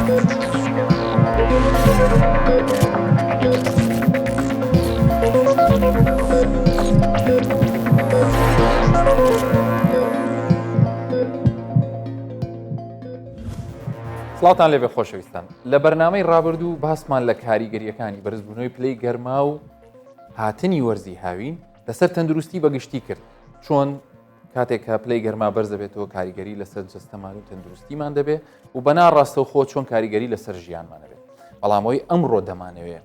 سڵاوتان لێبێ خۆشەویستان لە بەرنامەی ڕابردوو باسمان لە کاریگەریەکانی بەرزبوونەوەی پلەی گەرما و هاتنی وەرزی هاوین لەسەر تەندروستی بەگشتی کرد چۆن کاتێک کە پلەی گەرما بەرز دەبێتەوە کاریگەری لەسەر جەستەمان و تەندروستیمان دەبێت و بەنا ڕاستەوخۆ چۆن کاریگەری لەسەر ژیانمان دەبێت بەڵام ئەوی ئەمڕۆ دەمانەوێ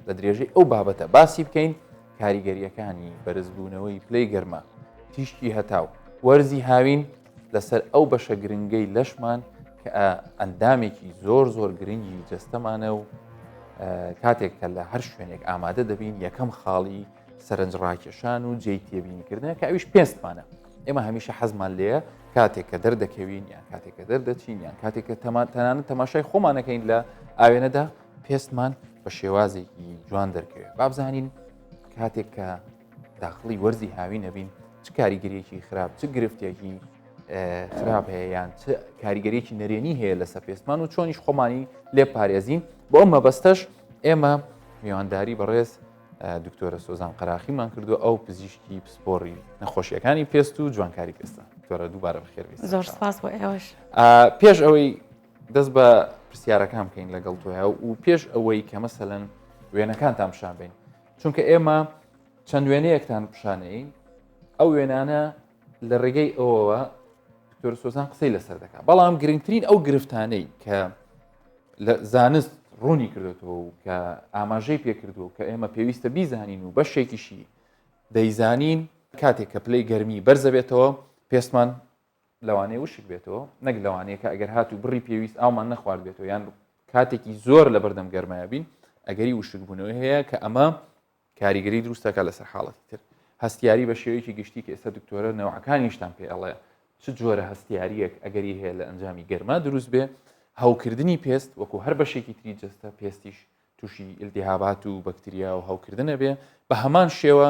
لە درێژەی ئەو بابەتە باسی بکەین کاریگەریەکانی بەرزبوونەوەی پلەی گەرما تیشکی هەتاو وەرزی هاوین لەسەر ئەو بەشە گرنگەی لەشمان کە ئەندامێکی زۆر زۆر گرنگی جەستەمانە و کاتێک کە لە هەر شوێنێک ئامادە دەبین یەکەم خاڵی سەرنجڕاکێشان و جێی تێبینیکردنە کە ئەویش پێستمانە. ئێمە هەمیشە حەزمان لێیە کاتێک کە دەردەکەوین یان کاتێک کە دەردەچین یان کاتێک کە تەنانەت تەماشای خۆمانەکەین لە ئاوێنەدا پێستمان بە شێوازێکی جوان دەرکەوێت. بابزانین کاتێک کە داخڵی وەرزی هاوی نەبین چ کاریگەریەکی خراپ چ گرفتێکی خراپ هەیە یان چ کاریگەریەکی نەرێنی هەیە لەسەر پێستمان و چۆنیش خۆمانی لێ پارێزین بۆ ئەم مەبەستەش ئێمە میوانداری بەڕێز دکتۆرە سۆزان قەراخیمان کردو ئەو پزیشکی پسپۆڕی نەخۆشیەکانی پێست و جوانکاری پێستە دکتۆرە دووبارە بەخێر بێیت زۆر سپاس بۆ ئێوەش پێش ئەوەی دەست بە پرسیارەکان بکەین لەگەڵ تۆیا و پێش ئەوەی کە مەسەلەن وێنەکانتان پیشان بین چونکە ئێمە چەند وێنەیەکتان پیشانەین ئەو وێنانە لە ڕێگەی ئەوەوە دکتۆر سۆزان قسەی لەسەر دەکات بەڵام گرنگترین ئەو گرفتانەی کە لە زانست ڕوونی کردوێتەوە و کە ئاماژەی پێکردووە کە ئێمە پێویستە بیزانین و بەشێکیشی دەیزانین کاتێک کە پلەی گەرمی بەرزەبێتەوە پێستمان لەوانەیە وشک بێتەوە نەک لەوانەیە کە ئەگەر هاتوو بڕی پێویست ئاومان نەخوارد بێتەوە یان کاتێکی زۆر لە بەردەم گەرمایە بین ئەگەری وشکبوونەوەی هەیە کە ئەمە کاریگەری دروست دەکات لەسەر حاڵەتی تر هەستیاری بە شێوەیەکی گشتی کە ئێستا دکتۆرە نەوەکانیشتان پێ ئەڵێ چ جۆرە هەستیاریەک ئەگەری هەیە لە ئەنجامی گەرما دروست بێ هەوکردنی پێست وەکو هەر بەشێکی تری جەستە پێستیش تووشی ئیلتیهابات و بەکتریا و هەوکردنە بێ بە هەمان شێوە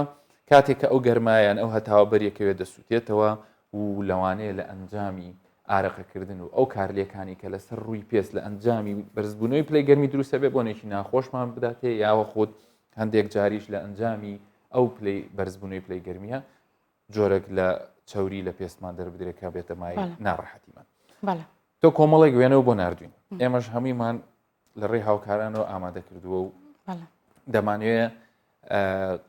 کاتێک کە ئەو گەرمایان ئەو هەتاوە بەریەکەوێت دەسووتێتەوە و لەوانەیە لە ئەنجامی ئارەقەکردن و ئەو کارلێکانی کە لەسەر ڕووی پێست لە ئەنجامی بەرزبوونەوەی پلەی گەرمی دروستە بێ بۆنێکی ناخۆشمان بداتێ یاوە خود هەندێک جاریش لە ئەنجامی ئەو پلەی بەرزبوونەوەی پلەی گەرمیە جۆرێک لە چەوری لە پێستمان دەربدرێت کە بێتە مای ناڕەحەتیمان تۆ کۆمەڵێک وێنەوە بۆ نردوین ئێمەش هەموویمان لە ڕێی هاوکارانەوە ئامادە کردووە و دەمانوێ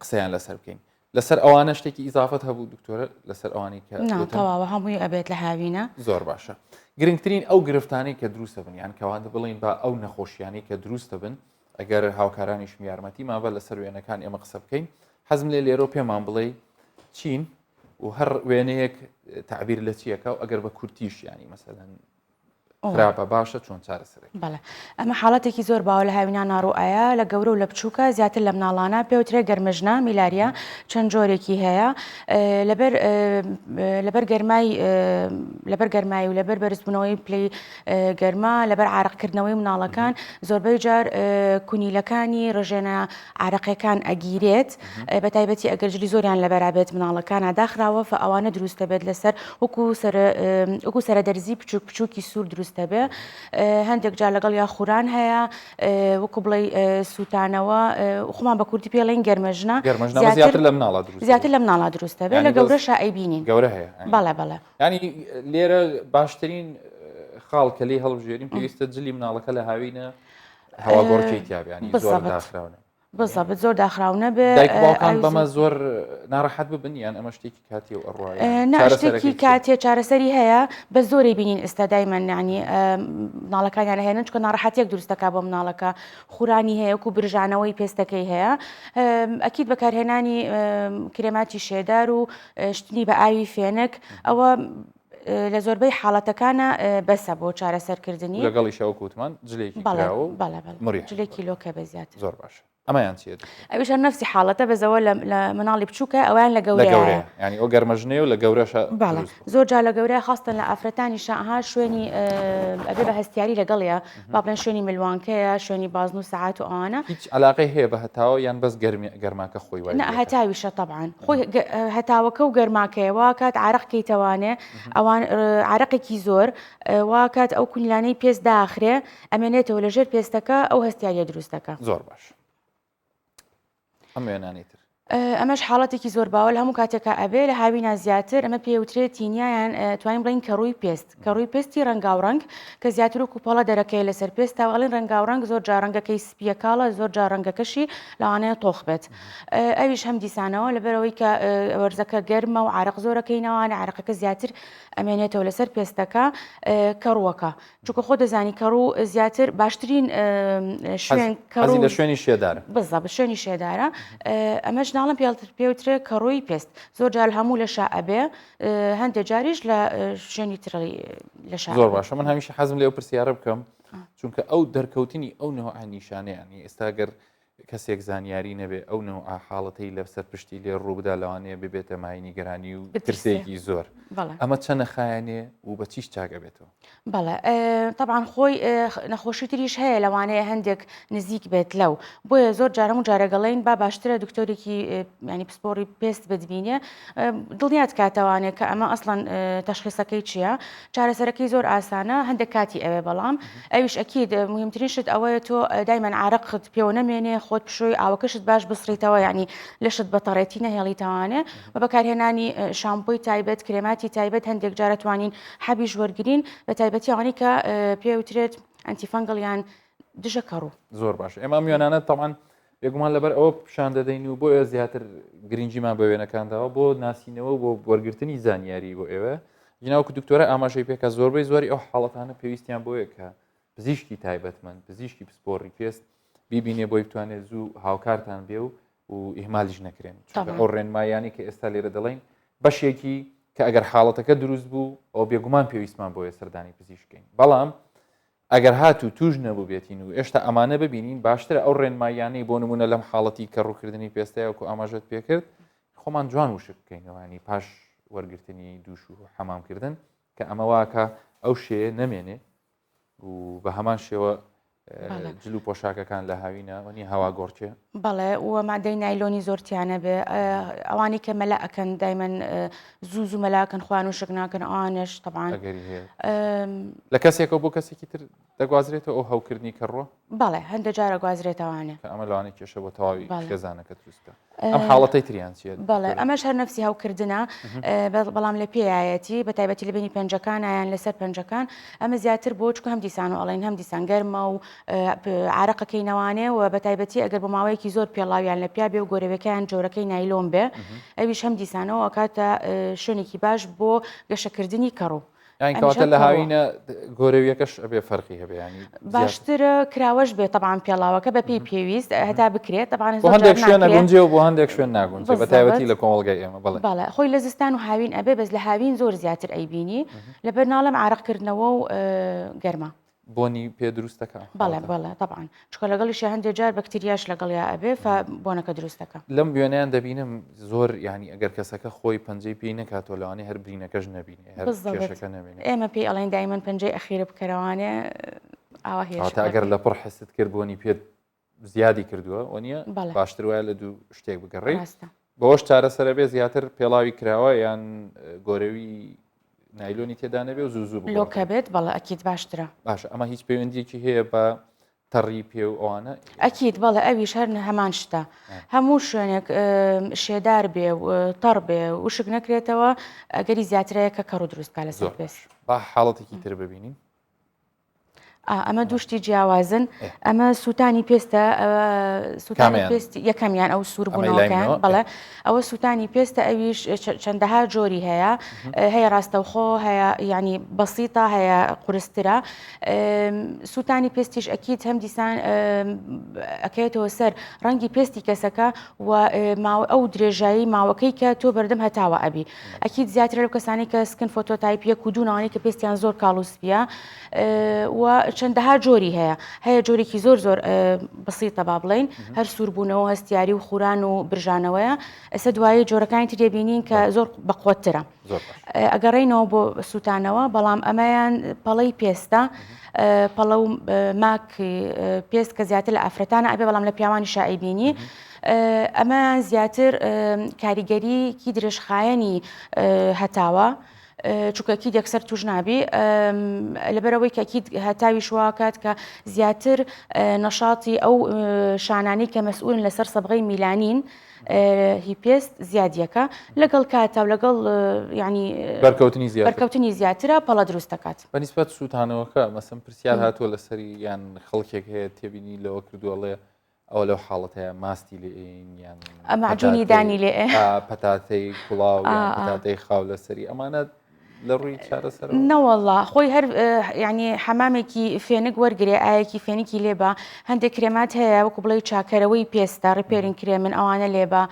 قسەیان لەسەر بکەین لەسەر ئەوانە شتێکی ئیزافەت هەبوو دکتۆرە لەسەر ئەوانی کە تەواوە هەمووی ئەبێت لە هاوینە زۆر باشە گرنگترین ئەو گرفتانەی کە دروستە بن یان کەوانە بڵین با ئەو نەخۆشیانی کە دروستە بن ئەگەر هاوکارانیشم یارمەتیمان بە لەسەر وێنەکان ئێمە قسە بکەین حەزم لێ لێرە پێمان بڵێ چین و هەر وێنەیەک تعبیر لە چیەکە و ئەگەر بە کورتیش ینی مەسەلەن خراپە باشە چۆن چارەسەرێک بەڵێ ئەمە حاڵەتێکی زۆر باوە لە هاوینان ڕوئەیە لە گەورە و لە بچووکە زیاتر لە مناڵانە پێوترێ گەرمەژنە میلاریا چەند جۆرێکی هەیە لەبەر لەبەر گەرمای لەبەر گەرمایی و لەبەر بەرزبوونەوەی پلەی گەرما لەبەر عارەقکردنەوەی مناڵەکان زۆربەی جار کونیلەکانی ڕژێنە عارەقەکان ئەگیرێت بە تایبەتی ئەگەر جلی زۆریان لەبەرا بێت مناڵەکانە داخراوە فە ئەوانە دروست دەبێت لەسەر وەکو وەکو سەرە دەرزی بچوک بچووکی سوور دروست دەبێ هەندێک جار لەگەڵ یا خوران هەیە وەکو بڵێ سووتانەوە خۆمان بە کوردی پێڵین گەرمەژنە زیاتر لە مناڵە زیاتر لە مناڵا دروست دەبێت لە گەورەشا ئەیبینین گەورە هەیە بەڵێ بەڵێ ینی لێرە باشترین خاڵ کە لێی هەڵبژێرین پێویستە جلی مناڵەکە لە هاوینە هەواگۆڕکێی تیابیانی زۆر داخراونە بزەبت زۆر داخراو نەبێ دایک باوکان بەمە زۆر ناڕەحەت ببن یان ئەمە شتێکی کاتی و ئەڕوا شتێکی کاتیە چارەسەری هەیە بە زۆری بینین ئێستا دایمەن ینی مناڵەکانیان هێنن چکە ناڕەحەتێک دروستەکە بۆ مناڵەکە خورانی هەیە وەکو برژانەوەی پێستەکەی هەیە ئەکید بەکارهێنانی کرێماتی شێدار و شتنی بە ئاوی فێنک ئەوە لە زۆربەی حاڵەتەکانە بەسە بۆ چارەسەرکردنی لەگەڵیشەوە کوتمان جلێکی جلێکی لۆکە بە زیاتر زۆر باشە. ئەمەیان چیە؟ ئەویش هەر نەفسی حاڵەتە بەس ئەوە لە مناڵی بچووکە ئەویان لە گەورەیە. یانی ئەو گەرمەژنەیە و لە گەورەشە بەڵێ زۆر جار لە گەورەیە خاستن لە ئافرەتانیشە ئەها شوێنی ئەبێ بە هەستیاری لەگەڵیە با بڵێن شوێنی ملوانکەیە شوێنی بازن و سەعات و ئەوانە. هیچ عەلاقەی هەیە بە هەتاوە یان بەس گەرماکە خۆی وای لێ هەتاویشە تەبعەن خۆی هەتاوەکە و گەرماکەیە واکات عارەق کەیتەوانێ ئەوان عارەقێکی زۆر واکات ئەو کونیلانەی پێست داخرێ ئەمێنێتەوە لە ژێر پێستەکە ئەو هەستیاریە دروست دەکا. زۆر باش ئەم وێنانەی تر. ئەمەش حاڵەتێکی زۆر باوە لە هەموو کاتێکا ئەبێ لە هاوینا زیاتر ئەمە پێوترێت تینیایان توانین بڵین کەڕووی پێست کەڕووی پێستی ڕەنگاو ڕەنگ کە زیاتر و کوپەڵە دەرەکەی لەسەر پێستا ئەڵێن ڕەنگاو ڕەنگ زۆر جار ڕەنگەکەی سپیە کاڵە زۆر جار ڕەنگەکەشی لەوانەیە تۆخ بێت ئەویش هەم دیسانەوە لەبەرەوەی کە وەرزەکە گەرمە و عارەق زۆرەکەینەوانە عارەقەکە زیاتر ئەمێنێتەوە لەسەر پێستەکە کەڕووەکە چونکە خۆ دەزانی کەڕوو زیاتر باشترین شوێن کەڕوو لە شوێنی شێدارە بزە شوێنی شێدارە ئەمەش ناڵم پێڵتر پێوترێ کەڕووی پێست زۆر جار هەموو لە شا ئەبێ هەندێک جاریش لە شوێنی ترڵی لە شا زۆر باشە من هەمیشە حەزم لێ پرسیارە بکەم چونکە ئەو دەرکەوتنی ئەو نەوە نیشانەیانی ئێستا گەر کەسێک زانیاری نەبێ ئەو نەوعە حاڵەتەی لەسەر پشتی لێ ڕووبدا لەوانەیە ببێتە مایەی نیگەرانی و ترسێکی زۆر ئەمە چەنە خایەنێ و بە چیش چاکەبێتەوە؟ بەڵێ تەبعەن خۆی نەخۆشی تریش هەیە لەوانەیە هەندێک نزیک بێت لەو بۆیە زۆر جارەم و جارەگەڵین با باشترە دکتۆرێکی ینی پسپۆڕی پێست بتبینێ دڵنیات کاتەوانێ کە ئەمە ئەسڵەن تەشخیسەکەی چییە چارەسەرەکەی زۆر ئاسانە هەندێک کاتی ئەوێ بەڵام ئەویش ئەکید مهمترین شت ئەوەیە تۆ دایمەن عارەقت پێوە نەمێنێ خۆت پشۆی ئاوەکەشت باش بسڕیتەوە یعنی لەشت بە تەڕێتی نەهێڵیتەوانێ بە بەکارهێنانی شامپۆی تایبەت کرێماتی تایبەت هەندێک جارە توانین حەبیش وەرگین بە تایبەتی ئەوانەی کە پێوترێت antifungal یان دژە کەڕوو. زۆر باش ئێمە ئەم وێنانە تەبعەن بێگومان لەبەر ئەوە پیشان دەدەین و بۆیە زیاتر گرنگیمان بە وێنەکان داوە بۆ ناسینەوە بۆ وەرگرتنی زانیاری بۆ ئێوە جناوکو دکتۆرە ئاماژەی پێکە زۆربەی زۆری ئەو حاڵەتانە پێویستیان بۆیە کە پزیشکی تایبەتمەند پزیشکی پسپۆڕی پێست بیبینێ بۆی بتوانێت زوو هاوکارتان بێ و و ئیهمالیش نەکرێن چونکە ئەو ڕێنماییانەی کە ئێستا لێرە دەڵێین بەشێکی کە ئەگەر حاڵەتەکە دروست بوو ئەو بێگومان پێویستمان بۆیە سەردانی پزیشکین بەڵام ئەگەر هاتوو توش نەبووبێتین و ئێشتا ئەمانە ببینین باشترە ئەو ڕێنماییانەی بۆ نمونە لەم حاڵەتی کە ڕووکردنی پێستەیەکو ئاماژەت پێکرد خۆمان جوان وشک بکەینەوەنی پاش وەرگرتنی دوش و حەمامکردن کە ئەمە واکە ئەو شێیە نەمێنێ و بە هەمان شێوە جل و پۆشاکەکان لە هاوینە وەنی هەوا گۆڕکێ بەڵێ و مادەی نایلۆنی زۆر تیانە بێ ئەوانی کە مەلا ئەکەن دایمەن زوو زوو مەلاکەن خوان و شک ناکەن ئەوانش طبعاان لە کەسێکەوە بۆ کەسێکی تر دەگوازرێتەوە ئەو هەوکردنی کەڕوە بەڵێ هەندە جارە گوازرێتەوانێ کە ئەمە لەوانەیە کێشە بۆ تەواوی خێزانەکە دروست بکە ئەم حاڵەتەی تریان چیە؟ بەڵێ ئەمەش هەر نەفسی هەوکردنە بەڵام لە پێیایەتی بە تایبەتی لە بینی پەنجەکان یان لەسەر پەنجەکان ئەمە زیاتر بۆ چکە هەم دیسان و ئەڵێن هەم دیسان گەرمە و عارەقەکەی نەوانێ و بە تایبەتی ئەگەر بۆ ماوەیەکی زۆر پێڵاویان لە پیا بێ و گۆرەوێکیان جۆرەکەی نایلۆن بێ ئەویش هەم دیسانەوە ئەکاتە شوێنێکی باش بۆ گەشەکردنی کەڕوو. یانی کەواتە لە هاوینە گۆرەویەکەش ئەبێ فەرقی هەبێ ینی باشترە کراوەش بێ تەبان پێڵاوەکە بە پێی پێویست هەتا بکرێت تەبان بۆ هەندێک شوێن نەگونجێ و بۆ هەندێک شوێن ناگونجێ بە تایبەتی لە کۆمەڵگای ئێمە بەڵێ بەڵێ خۆی لە زستان و هاوین ئەبێ بەس لە هاوین زۆر زیاتر ئەیبینی لەبەر ناڵم عارەقکردنەوە و گەرما. بۆنی پێ دروست دەکا؟ بەڵێ بەڵێ تەبعەن چونکە لەگەڵیشی هەندێ جار بەکتریاش لەگەڵیا ئەبێ فە بۆنەکە دروست دەکا. لەم وێنەیان دەبینم زۆر یانی ئەگەر کەسەکە خۆی پەنجەی پێی نەکاتەوە لەوانەیە هەر برینەکەش نەبینێ هەر کێشەکە نەبینێ. ئێمە پێی ئەڵێن دایمەن پەنجەی ئەخیرە بکەرەوانێ ئاوا هێش. واتە ئەگەر لەپڕ حست کرد بۆنی پێت زیادی کردووە وەنیە باشتر وایە لە دوو شتێک بگەڕێی بەوەش چارەسەرە بێ زیاتر پێڵاوی کراوە یان گۆرەوی نایلۆنی تێدا نەبێ و زوو زوو لۆکە بێت بەڵێ ئەکید باشترە باشە ئەمە هیچ پەیوەندیەکی هەیە بە تەڕی پێ و ئەوانە ئەکید بەڵێ ئەویش هەر هەمان شتە هەموو شوێنێک شێدار بێ و تەڕ بێ وشک نەکرێتەوە ئەگەری زیاترەیە کە کەڕوو دروست بکات لەسەر پێست با حاڵەتێکی تر ببینین ئەمە دوو شتی جیاوازن ئەمە سووتانی پێستە سووتانی پێست یەکەمیان ئەو سوور بوونەوەکان بەڵێ ئەوە سووتانی پێستە ئەویش چەندەها جۆری هەیە هەیە ڕاستەوخۆ هەیە ینی بەسیتە هەیە قورسترە سووتانی پێستیش ئەکییت هەم دیسان ئەکەێتەوە سەر ڕەنگی پێستی کەسەکە و ماوە ئەو درێژایی ماوەکەی کە تۆ بەردەم هەتاوە ئەبی ئەکییت زیاتر لەو کەسانی کە skin phototype یەک و دوو ناوانەی کە پێستیان زۆر کاڵ و سپیە و چەندەها جۆری هەیە هەیە جۆرێکی زۆر زۆر بسیتە با بڵین هەر سووربوونەوە هەستیاری و خوران و برژانەوەیە ئێستا دوایی جۆرەکانی تر دەبینین کە زۆر بەقوەتترە ئەگەڕێینەوە بۆ سووتانەوە بەڵام ئەمەیان پەڵەی پێستە پەڵە و ماک پێست کە زیاتر لە ئافرەتانە ئەبێ بەڵام لە پیاوانی شائیبینی ئەمەیان زیاتر کاریگەریکی درێژخایەنی هەتاوە. چونکە ئەکید یەکسەر توش نابی لەبەرەوەی کە ئەکید هەتاویش واکات کە زیاتر نەشاتی ئەو شانانی کە مەسئولن لەسەر سەبغەی میلانین هی پێست زیادیەکە لەگەڵ کاتا و لەگەڵ ینی بەرکەوتنی زیاتر بەرکەوتنی زیاترە پەڵە دروست دەکات. بەنیسبەت سووتانەوەکە مەسم پرسیار هاتووە لەسەری یان خەڵکێک هەیە تێبینی لەوە کردووەڵێ ئەوە لەو حاڵەتەیە ماستی لێ ئەین یان مەعجونی دانی لێ پەتاتەی کوڵاو پەتاتەی خاو لەسەری ئەمانە لە ڕووی چارەسەر نەوەڵا خۆی هەر ینی حەمامێکی فێنک وەرگێ ئایەکی فێنکی لێ بە هەندێک کرێمات هەیە وەکو بڵێ چاکەرەوەی پێستە repairing کرێمن ئەوانە لێ بە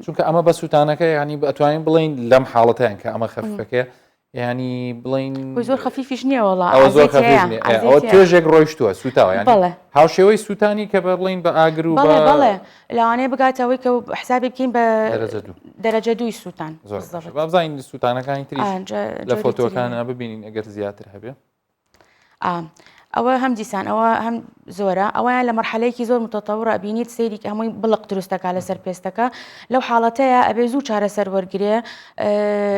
چونکە ئەمە بە سووتانەکە ینی ئەتوانین بڵین لەم حاڵەتیان کە ئەمە خەفەکەیە ینی بڵین زۆر خەفیفیش نییە وڵا ئەوە زۆر خەفیف نییە ئەوە توێژێک ڕۆیشتووە سوتاوە یان بەڵێ هاوشێوەی سووتانی کە بە بڵین بە ئاگر و بەڵێ بەڵێ لەوانەیە بگاتەوەی کە حسابی بکەین بە دەرەجە دووی سووتان زۆر بابزانین سووتانەکانی تری لە فۆتۆکانە ببینین ئەگەر زیاتر هەبێ ئا ئەوە هەم دیسان ئەوە هەم زۆرە ئەوەیان لە مەرحەلەیەکی زۆر متەتەوڕە بینیت سەیری کە هەمووی بڵق دروست دەکات لەسەر پێستەکە لەو حاڵەتەیە ئەبێ زوو چارەسەر وەرگێ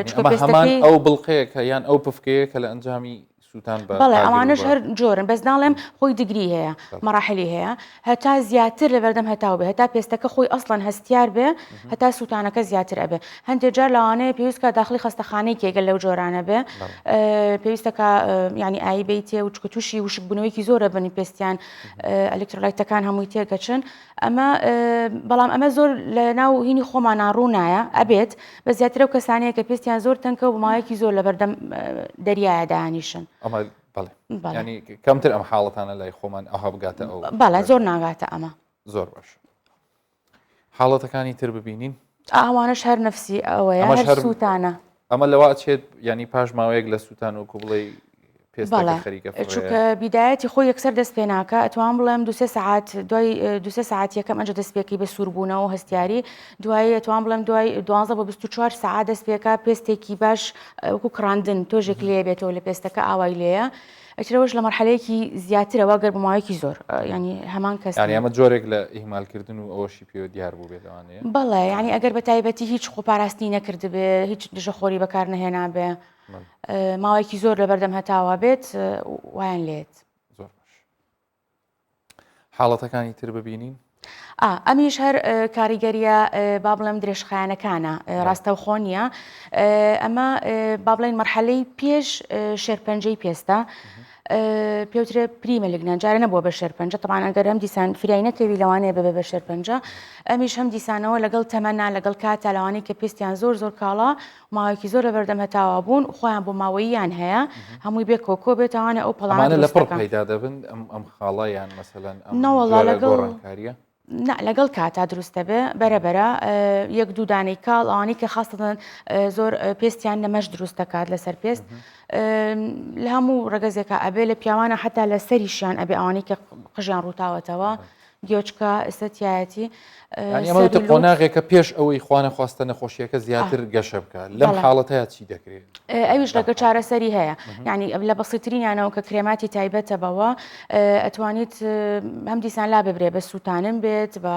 چونکە پێستەکەی ئەو بڵقەیە کە یان ئەو پفکەیە کە لە ئەنجامی سووتان بە بەڵێ ئەوانەش هەر جۆرن بەس ناڵێم خۆی degree هەیە مەراحلی هەیە هەتا زیاتر لەبەردەم هەتاو بێ هەتا پێستەکە خۆی ئەسڵەن هەستیار بێ هەتا سووتانەکە زیاتر ئەبێ هەندێک جار لەوانەیە پێویست کە داخلی خەستەخانەی کێگەل لەو جۆرانە بێ پێویستە کە ینی ئایی بیتێ و چکە تووشی وشکبوونەوەیکی زۆرە بن پێستیان ئەلکترۆلایتەکان هەمووی تێگەچن ئەمە بەڵام ئەمە زۆر لە ناو هینی خۆمانە ڕوونایە ئەبێت بە زیاتر و کەسانەیە کە پێستیان زۆر تەنکە و ماوەیەکی زۆر لە بەردەم دەریایە دانیشن بەڵێ ینی کەمتر ئەم حاڵەتانە لای خۆمان ئەوها بگاتە ئەو بەڵێ زۆر ناگاتە ئەمە زۆر باش حاڵەتەکانی تر ببینین ئەوانەش هەر نفسی ئەوەیە هەر سووتانە ئەمە لەوە چێت ینی پاش ماوەیەک لە سووتان و کوبڵی چونکە بیدایەتی خۆی یەکسەر دەست پێ ناکە ئەتوان بڵێم دوسێ سەعات دوای دوسێ سەعات یەکەم ئەنجە دەست پێکی بە سووربوونەوە هەستیاری دوایی ئەتوان بڵێم دوای 12 بۆ 24 سەعات دەست پێکا پێستێکی باش وەکو کڕاندن تۆژێک لێ بێتەوە لە پێستەکە ئاوای لێیە ئەچرەوەش لە مەرحەلەیەکی زیاترەوە گەر بە ماوەیەکی زۆر ینی هەمان کەس ینی ئەمە جۆرێک لە ئیهمالکردن و ئەوەشی پێوە دیار بوو بێ لەوانەیە بەڵێ ینی ئەگەر بە تایبەتی هیچ خۆپاراستنی نەکردبێ هیچ دژەخۆری بەکار نەهێنابێ ماوەیەکی زۆر لەبەردەم هەتاوە بێت وایان لێت زۆر باش حاڵەتەکانی تر ببینین؟ ئەمیش هەر کاریگەریە با بڵێم درێژخایەنەکانە ڕاستەوخۆ نییە ئەمە با بڵێن مەرحەلەی پێش شێرپەنجەی پێستە پێوترێ premalignant جارە نەبووە بە شێرپەنجە تەمان ئەگەر هەم دیسان فریای نەکەوی لەوانەیە ببێ بە شێرپەنجە ئەمیش هەم دیسانەوە لەگەڵ تەمەنا لەگەڵ کاتا لەوانەیە کە پێستیان زۆر زۆر کاڵا ماوەیەکی زۆر لەبەردەم هەتاوا بوون خۆیان بۆ ماوەییان هەیە هەمووی بێ کۆکۆ بێتوانێ ئەو پەڵانە لە پڕ پەیدا دەبن ئەم ئەم خاڵە یان مەسەلەن نەوەڵا لەگەڵ گۆڕانکاریە نا لەگەڵ کاتا دروستە بێ بەرە بەرە یەک دوو دانەی کاڵ ئەوانەی کە خاستن زۆر پێستیان نەمەش دروست دەکات لەسەر پێست لە هەموو ڕگەزێکە ئەبێ لە پیاوانە حتا لە سەریشیان ئەبێ ئەوانەی کە قژیان ڕووتاوەتەوە گوێچکە ئێستا تایەتی ئەمە قۆناغێکە پێش ئەوەی خوانەخواستە نەخۆشیەکە زیاتر گەشە بکە لەم حاڵەتەیە چی دەکرێت ئەویش لەگە چارەسەری هەیە یعنی لە بەسیترینیانەوە کە کرێماتی تایبەتە بەوە ئەتوانیت هەم دیسان لا ببرێ بە سووتانم بێت بە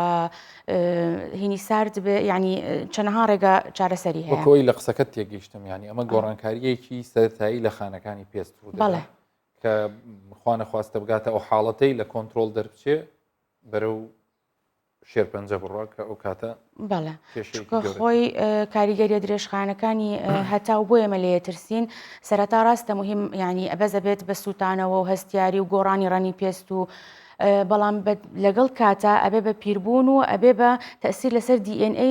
هینی سارد بێ ینی چەنەها ڕێگا چارەسەری هەیە کۆی لە قسەکەت تێگەیشتم ینی ئەمە گۆڕانکاریەکی سەرتایی لە خانەکانی پێست بەڵێ کە خوانەخواستە بگاتە ئەو حاڵەتەی لە کۆنترۆڵ دەربچێ بەرەو شێرپەنجە بڕوا کە ئەو کاتە بەڵێ چونکە خۆی کاریگەریە درێژخانەکانی هەتا و بۆ ئێمە لێ ترسین سەرەتا ڕاستە مهم ینی ئەبەزە بێت بە سووتانەوە و هەستیاری و گۆڕانی ڕەنی پێست و بەڵام لەگەڵ کاتا ئەبێ بە پیربوون و ئەبێ بە تەسیر لەسەر DNA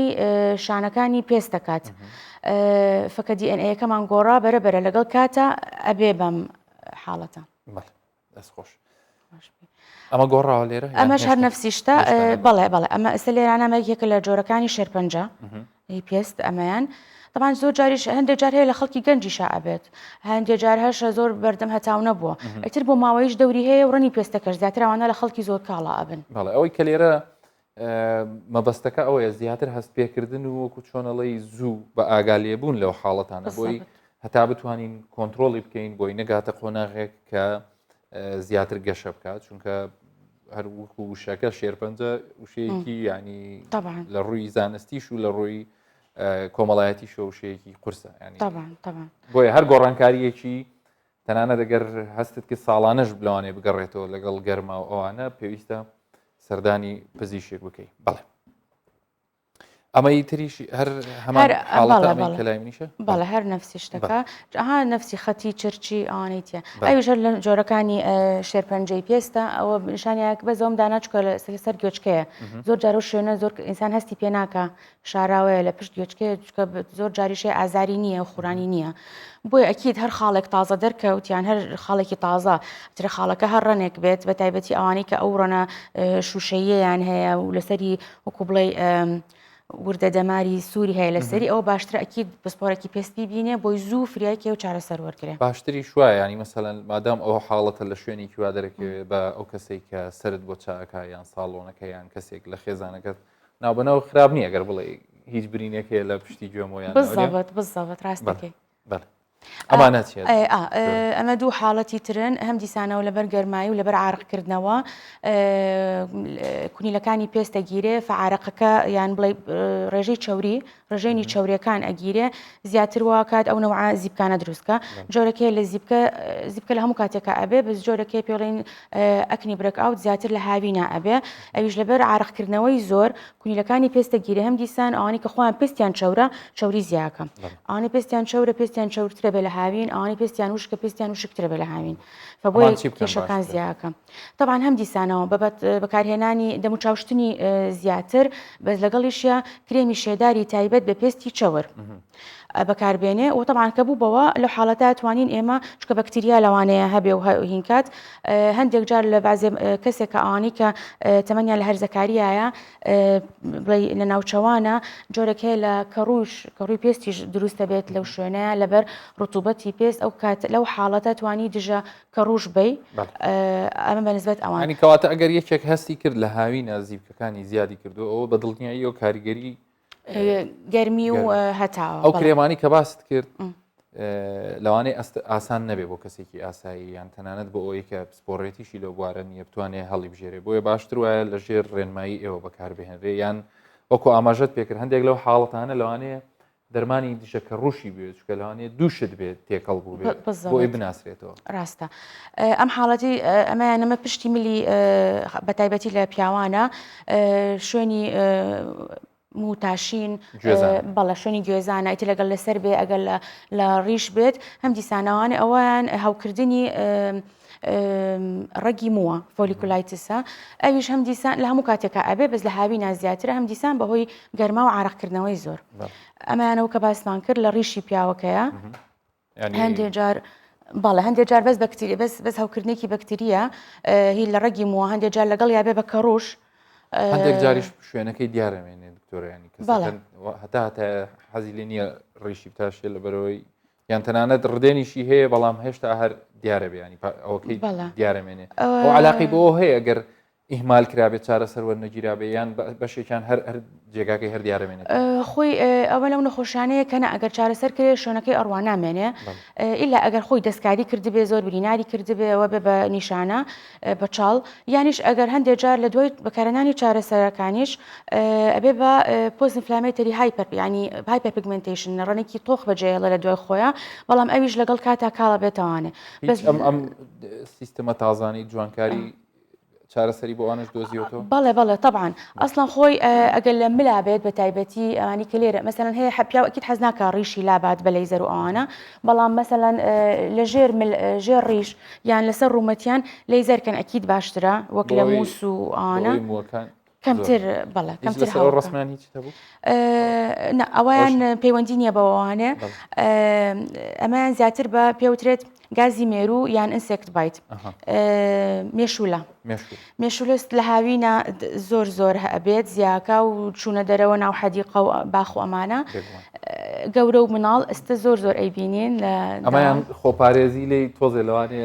شانەکانی پێست دەکات. فکە DNA ەکەمان گۆڕا بەرە بەرە لەگەڵ کاتە ئەبێ بەم حاڵەتە. دەست خۆش. ئەمە گۆڕاوە لێرە ئەمەش هەر نەفسی شتە بەڵێ بەڵێ ئەمە ئێستا لێرانە یەکێکە لە جۆرەکانی شێرپەنجە هی پێست ئەمەیان. تەبعەن زۆر جاریش هەندێک جار هەیە لە خەڵکی گەنجیشا ئەبێت هەندێک جار هەشە زۆر بەردەم هەتاو نەبووە ئیتر بۆ ماوەیش دەوری هەیە و ڕەنی پێستەکەش زیاتر ئەوانە لە خەڵکی زۆر کاڵا ئەبن. بەڵێ ئەوەی کە لێرە مەبەستەکە ئەوەیە زیاتر هەست پێکردن و وەکو چۆنەڵی زوو بە ئاگا لێبوون لەو حاڵەتانە بۆی هەتا بتوانین کۆنتترۆلی بکەین بۆی نەگاتە قۆناغێک کە زیاتر گەشە بکات چونکە هەر وەکو وشەکە شێرپەنجە وشەیەکی ینی لە ڕووی زانستیش و لە ڕووی کۆمەڵایەتیشەوە وشەیەکی قورسە ینی بۆیە هەر گۆڕانکاریەکی تەنانەت ئەگەر هەستت کرد ساڵانەش لەوانەیە بگەڕێتەوە لەگەڵ گەرما و ئەوانە پێویستە سەردانی پزیشێک بکەی بەڵێ ئەمەی تریش هەر هەمان حاڵەتە ئەمەی کە لای منیشە بەڵێ هەر نەفسی شتەکە ئەها نەفسی خەتی چرچی ئەوانەی تیا ئەویش هەر لە جۆرەکانی شێرپەنجەی پێستە ئەوە نیشانەیەک بەس ئەوم دانا چکە لەسەر گوێچکەیە زۆر جار و شوێنە زۆر ئینسان هەستی پێ ناکا شاراوەیە لە پشت گوێچکەیە چکە زۆر جاریش هەیە ئازاری نییە و خورانی نییە بۆیە ئەکید هەر خاڵێک تازە دەرکەوت یان هەر خاڵێکی تازە ترە خاڵەکە هەر ڕەنێک بێت بە تایبەتی ئەوانەی کە ئەو ڕەنە شوشەیەیان هەیە و لەسەری وەکو بڵێ وردە دەماری سووری هەیە لەسەری ئەوە باشترە ئەکید پسپۆرێکی پێست بیبینێ بۆی زوو فریای کێ و چارەسەر وەرگێ باشتری شوایە ینی مەسەلەن مادام ئەو حاڵەتە لە شوێنێکی وا دەرەکەوێ بە ئەو کەسێک کە سرت بۆ چاکە یان ساڵۆنەکە یان کەسێک لە خێزانەکەت ناوبەناو خراپ نییە گەر بڵێ هیچ برینێک هەیە لە پشتی گوێمەوە یان بالضبط بالضبط ڕاست دەکەی بەڵێ ئەمانە چیە؟ ئەمە دوو حاڵەتی ترن هەم دیسانەوە لەبەر گەرمایی و لەبەر عارەقکردنەوە کونیلەکانی پێست دەگیرێ فعارەقەکە یان بڵێ ڕێژەی چەوری ڕژێنی چەوریەکان ئەگیرێ زیاتر واکات ئەو نەوعە زیپکانە دروستکە جۆرەکەی لە زیپکە زیپکە لە هەموو کاتێکا ئەبێ بەس جۆرەکەی پێڵین acne breakout زیاتر لە هاوینا ئەبێ ئەویش لەبەر عارەقکردنەوەی زۆر کونیلەکانی پێستە گیرێ هەم دیسان ئەوانەی کە خۆیان پێستیان چەورە چەوری زیاکە ئەوانەی پێستیان چەورە پێستیان چەورترە بێ لە هاوین ئەوانەی پێستیان وشکە پێستیان وشکترە بێ لە هاوین فبۆیە کێشەکان زیاکە تەبعەن هەم دیسانەوە بە بەکارهێنانی دەموچاوشتنی زیاتر بەس لەگەڵیشیا کرێمی شێداری تایبەت بە پێستی چەور بەکاربێنێ و تەبعەن کە بوو بەوە لە حاڵەتە توانین ئێمە چکە بەکتریا لەوانەیە هەبێ و هینکات هەندێک جار لە بازێ کەسێک کە ئەوانەی کە تەمەنیان لە هەرزەکاریایە بڵێ لە ناوچەوانە جۆرێک هەیە لە کەڕوش کەڕووی پێستیش دروستە بێت لەو شوێنەیە لەبەر ڕتوبەتی پێست ئەو کات لەو حاڵەتە توانی دژە کە ڕوش بی ئەمە بە نسبەت ئەوان ینی کەواتە ئەگەر یەکێک هەستی کرد لە هاوینە زیپکەکانی زیادی کردو ئەوە بە دڵنیایی و کاریگەری گەرمی و هەتاوە ئەو کرێمانی کە باست کرد لەوانەیە ئاسان نەبێ بۆ کەسێکی ئاسایی یان تەنانەت بۆ ئەوەی کە پسپۆڕێتیشی لەو بوارە نییە بتوانێ هەڵی بژێرێ بۆیە باشتر وایە لە ژێر ڕێنمایی ئێوە بەکاربهێنرێ یان وەکو ئاماژەت پێکرد هەندێک لەو حاڵەتانە لەوانەیە دەرمانی دژە کەڕووشی بوێت چونکە لەوانەیە دوو شت بێت تێکەڵ بوو بێت بۆی بناسرێتەوە. ڕاستە ئەم حاڵەتی ئەمەیان ئەمە پشتی ملی بەتایبەتی لە پیاوانە شوێنی موتاشین بەڵە شوێنی گوێزانە ئیتر لەگەڵ لەسەر بێ ئەگەر لە ڕیش بێت هەم دیسانەوانێ ئەویان هەوکردنی ڕەگی مووە folliculitis ە ئەویش هەم دیسان لە هەموو کاتێکا ئەبێ بەس لە هاوینا زیاترە هەم دیسان بەهۆی گەرما و عارەقکردنەوەی زۆر ئەمانەوە کە باسمان کرد لە ڕیشی پیاوەکەیە هەندێ جار بەڵێ هەندێک جار بەس بەکتری بەس بەس هەوکردنێکی بەکتریە هی لە ڕەگی مووە هەندێک جار لەگەڵ یابێ بە کەڕوش هەندێک جاریش شوێنەکەی دیارەمێنێ دکتۆریانی هەتا هەتا حەزی لێ نییە ڕیشی بتاشێ لە بەرەوەی یان تەنانەت ڕدێنیشی هەیە بەڵام هێشتا هەر دیارە بیانی ئەوەکەی دیارە مێنێ ئەو علاقی بۆ هەیە ئەگەر ئیهمال کرابێت چارەسەر وەرنەگیرابێ یان بەشێکیان هەر هەر جێگاکەی هەر دیارە مێنێت خۆی ئەوە لەو نەخۆشانەیە کە نە ئەگەر چارەسەر کرێ شوێنەکەی ئەڕوا نامێنێ ئیلا ئەگەر خۆی دەستکاری کردبێ زۆر بریناری کردبێ ئەوە بێ بە نیشانە بە چاڵ یانیش ئەگەر هەندێک جار لە دوای بەکارهێنانی چارەسەرەکانیش ئەبێ بە post inflammatory hyper ینی hyperpigmentation ڕەنێکی تۆخ بەجێڵە لە دوای خۆیان بەڵام ئەویش لەگەڵ کاتا کاڵە بێتوانێ بەس ئەم ئەم سیستمە تازانی جوانکاری چارەسەری بۆ ئەوانش دۆزیەوە بەڵێ بەڵێ طبعا ئەسڵەن خۆی ئەگەر لە ملا بێت بە تایبەتی ئەوانی کە لێرە مەسەلەن هەیە پیاو ئەکید حەز ناکا ڕیشی لابات بە لەیزەر و ئەوانە بەڵام مەسەلەن لە ژێر مل ژێر ڕیش یان لەسەر ڕوومەتیان لەیزەر کەن ئەکید باشترە وەک لە موس و ئەوانە کەمتر بەڵێ کەمتر هەوڵ ڕسمیان هیچ هەبوو ئەویان پەیوەندی نییە بەوانێ ئەمەیان زیاتر بە پێوترێت. گازی مێروو یان insect bite مێشولە مێشولست لە هاوینە زۆر زۆر هەبێت زیاکە و چوونە دەرەوە ناو حەدیقە و باخ و ئەمانە گەورە و مناڵ ئێستا زۆر زۆر ئەیبینین لە ئەمەیان خۆپارێزی لی تۆزێ لەوانێ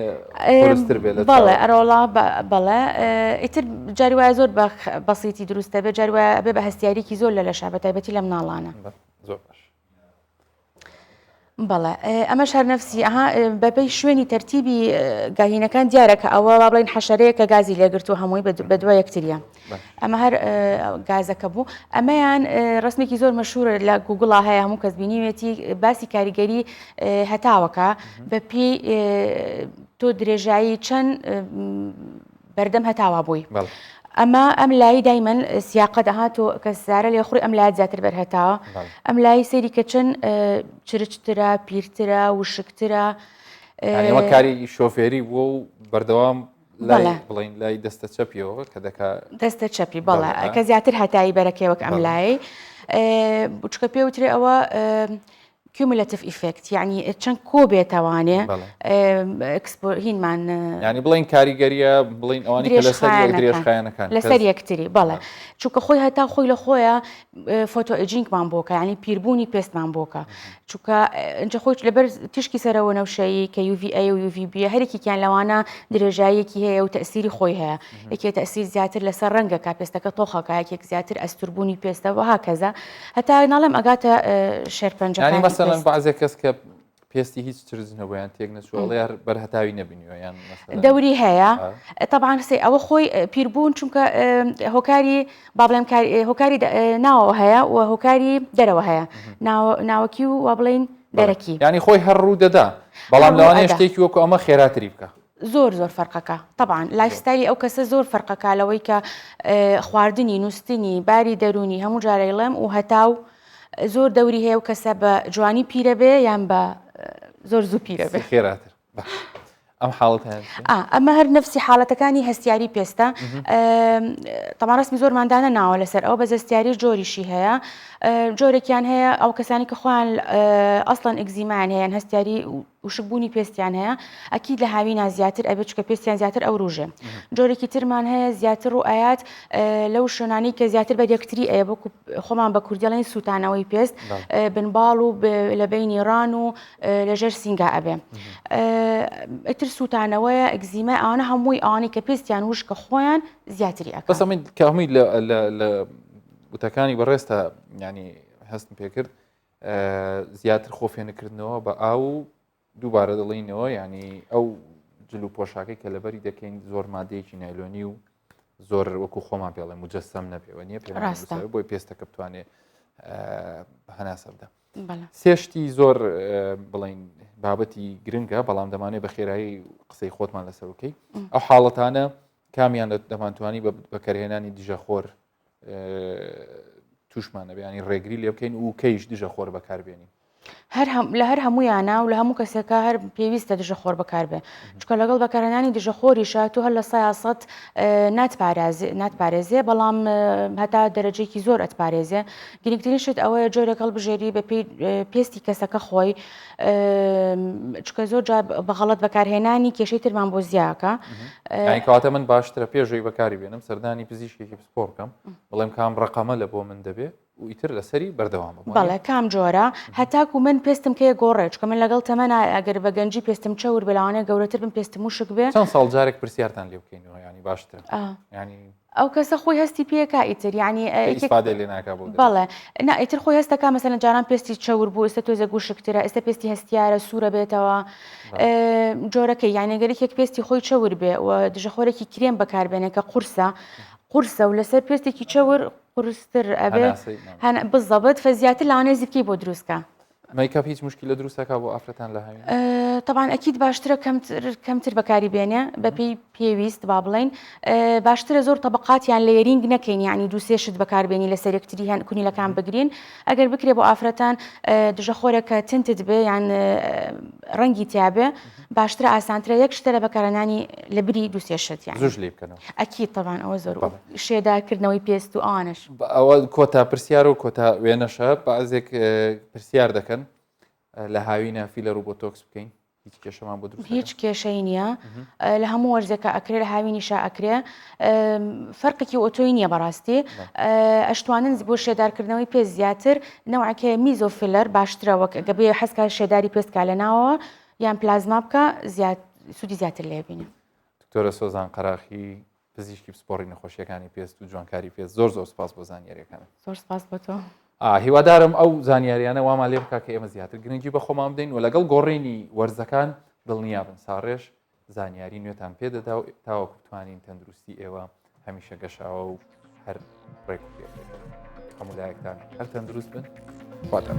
قورستر بێ لە بەڵێ ئەرۆڵا بەڵێ ئیتر جاری وایە زۆر بە بەسیتی دروستە بێ جاری وایە بێ بە هەستیاریکی زۆر لە لەشا بە تایبەتی لە مناڵانە زۆر باش بەڵێ ئەمەش هەر نەفسی ئەها بەپێی شوێنی تەرتیبی گاهینەکان دیارە کە ئەوە با بڵێن حەشەرەیە کە گازی لێگرتو هەمووی بە دوای یەکتریە ئەمە هەر گازەکە بوو ئەمەیان ڕسمێکی زۆر مەشهورە لە گوگڵا هەیە هەموو کەس بینیوێتی باسی کاریگەری هەتاوەکە بە پێی تۆ درێژایی چەند بەردەم هەتاوا بووی ئەمە ئەم لای دایمەن سیاقە دەهات و کە سارە لێ خوری ئەم لای زیاتر بەر هەتاوە ئەم لای سەیری کە چەند چرچترە پیرترە وشکترە ئەمە کاری شۆفێری بووە و بەردەوام بڵین لای دەستە چەپیەوە کە دەکا دەستە چەپی بەڵێ کە زیاتر هەتایی بەرەکەی وەک ئەم لای بچکە پێ وترێ ئەوە cumulative effect یعنی چەند کۆ بێتەوانێ هینمان ینی بڵین کاریگەریە بڵین ئەوانی لەسەر درێژخایەنەکان لەسەر یەکتری بەڵێ چونکە خۆی هەتا خۆی لە خۆیان photo aging مان بۆکە ینی پیربوونی پێستمان بۆکە چونکە ئەنجە خۆی لەبەر تیشکی سەرەوە نەوشەیی کە UVA و UVB هەرێکیان لەوانە درێژاییەکی هەیە و تەسیری خۆی هەیە یەکێ تەسیر زیاتر لەسەر ڕەنگەکە پێستەکە تۆخەکە یەکێک زیاتر ئەستوربوونی پێستە وها کەزە هەتا ناڵێم ئەگاتە شێرپەنجەکانی یانی مەسەلەن بەعزێک کەس کە پێستی هیچ چرچ نەبوو یان تێک نەچوو ئەڵێ هەر بەر هەتاوی نەبینیوە یان مەسەلەن دەوری هەیە تەبعەن سێ ئەوە خۆی پیربوون چونکە هۆکاری با بڵێم هۆکاری ناوەوە هەیە و هۆکاری دەرەوە هەیە ناوەکی و وا بڵێین دەرەکی ینی خۆی هەر ڕوو دەدا بەڵام لەوانەیە شتێکی وەکو ئەمە خێراتری بکە زۆر زۆر فەرقەکە تەبعەن lifestyle ی ئەو کەسە زۆر فەرقەکە لەوەی کە خواردنی نووسنی باری دەرونی هەموو جارەیڵێم و هەتاو زۆر دەوری هەیە و کەسە بە جوانی پیرە بێ یان بە زۆر زوو پیرە بێ خێراتر ئەم حاڵەت ئەمە هەر نفسی حاڵەتەکانی هەستیاری پێستە تەمان ڕسمی زۆرماندانە ناوە لەسەر ئەو بە زەستیاری جۆریشی هەیە جۆرێکیان هەیە ئەو کەسانی کە خۆیان ئەسڵەن ئەگزیمان هەیە هەستیاری وشکبوونی پێستیان هەیە ئەکید لە هاوینا زیاتر ئەبێت چکە پێستیان زیاتر ئەوروژێ جۆرێکی ترمان هەیە زیاتر ڕوو ئاات لەو شوێنانی کە زیاتر بەر یەکتری ئەیە وەکو خۆمان بە کوردیڵێن سووتانەوەی پێست بنباڵ و لە بینی ڕان و لەژێر سینگا ئەبێ ئەتر سووتانەوەیە ئەگزیمە ئەوانە هەمووی ئەوانەی کە پێستیان وشکە خۆیان زیاتری ئەکەن بەس ئەمن کە هەمووی لە وتەکانی بەڕێزتا ینی هەستم پێکرد زیاتر خۆفێنکردنەوە بە ئاو و دووبارە دەڵینەوە ینی ئەو جل و پۆشاکەی کە لەبەری دەکەین زۆر مادەیەکی نایلۆنی و زۆر وەکو خۆمان پێڵێ مجەسەم نەبێەوە نییە پێ ڕاستە بۆی پێستەکە بتوانێت هەناسە بدە سێشتی زۆر بڵین بابەتی گرنگە بەڵام دەمانێت بە خێرایی قسەی خۆتمان لەسەر بکەی ئەو حاڵەتانە کامیان دەمانتوانی بە بەکارهێنانی دژەخۆر توشمان نەبێ ینی ڕێگری لێ بکەین و کەیش دژە خۆر بەکاربێنین هەر لە هەر هەمویانە و لە هەموو کەسێکە هەر پێویستە دژە خۆر بەکاربێ چکە لەگەڵ بەکارهێنانی دژە خۆریشە تو هەر لە سەد ناتپارێزێ بەڵام هەتا دەرەجێکی زۆر ئەتپارێزێ گرنگترین شت ئەوەیە جۆرێک هەڵبژێری بە پێی پێستی کەسەکە خۆی چکە زۆر جار بە غەڵەت بەکارهێنانی کێشەی ترمان بۆ زیاکە کەواتە من باشترە پێشەوەی بەکاری بێنم سەردانی پزیشکێکی پسپۆڕ بکەم بڵێم کام ڕقەمە لە بۆ من دەبێ و ئیتر لەسەری بەردەوام بم بەڵێ کام جۆرە هەتاکو من پێستم کێ گۆڕێ چکە من لەگەڵ تەمەنا ئەگەر بە گەنجی پێستم چەور بێ لەوانەیە گەورەتر بم پێستم وشک بێ چەند ساڵ جارێک پرسیارتان لێ بکەینەوە ینی باشترە ینی ئەو کەسە خۆی هەستی پێکا ئیتر یعنی ئیسفادەی لێ ناکا بۆ بەڵێ نا ئیتر خۆی هەستەکا مەسەلەن جاران پێستی چەور بوو ئێستا تۆزێک وشکترە ئێستا پێستی هەستیارە سوورە بێتەوە جۆرەکەی یعنی گەر یەکێک پێستی خۆی چەور بێ و دژەخۆرێکی کرێم بەکاربێنێ کە قورسە قورسە و لەسەر پێستێکی چەور قورستر ئەبێ بزەبت فە زیاتر لەوانەیە زیپکەی بۆ دروستکە مەیکاپ هیچ مشکلە دروستەکە بۆ ئافرەتان لە هاوین؟ تەبان ئەکید باشترە کەمتر کەمتر بەکاری بێنێ بەپێی پێویست با بڵین باشترە زۆر تەبقاتیان layering نەکەین یعنی دوو سێ شت بەکاربێنی لەسەر یەکتری هەن کونیلەکان بگرین ئەگەر بکرێ بۆ ئافرەتان دژەخۆرێک کە tinted بێ یان ڕەنگی تیابێ باشترە ئاسانترە یەک شتە لە بەکارهێنانی لە بری دوو سێ شت یان زوش لێ بکەنەوە ئەکید تەبان ئەوە زۆر شێدارکردنەوەی پێست و ئەوانەش. ئەوە کۆتا پرسیار و کۆتا وێنەشە بەعزێک پرسیار دەکەن لە هاوینە فیلەر و بۆتۆکس بکەین. هیچ کێشەمان بۆ دروست هیچ کێشەی نییە لە هەموو وەرزێکە ئەکرێ لە هاوینیشا ئەکرێ فەرقێکی ئۆتۆی نییە بەڕاستی ئەشتوانن بۆ شێدارکردنەوەی پێست زیاتر نەوعەکە meso filler باشترە وەک گەبێ حەزکە شێداری پێستکا لە ناوەوە یان پلازما بکە زیاد سوودی زیاتر لێ بینە. دکتۆرە سۆزان قەراخی پزیشکی پسپۆڕی نەخۆشیەکانی پێست و جوانکاری پێست زۆر زۆر سپاس بۆ زانیاریەکانت. زۆر سپاس بۆ تۆ. هیوادارم ئەو زانیاریانە وامان لێ بکا کە ئێمە زیاتر گرنگی بە خۆمان بدەین و لەگەڵ گۆڕینی وەرزەکان دڵنیابن ساڕێژ زانیاری نوێتان پێ دەدا و تاوەکو بتوانین تەندروستی ئێوە هەمیشە گەشاوە و هەر ڕێک و پێک بێت. هەموو لایەکتان هەر تەندروست بن خواتان.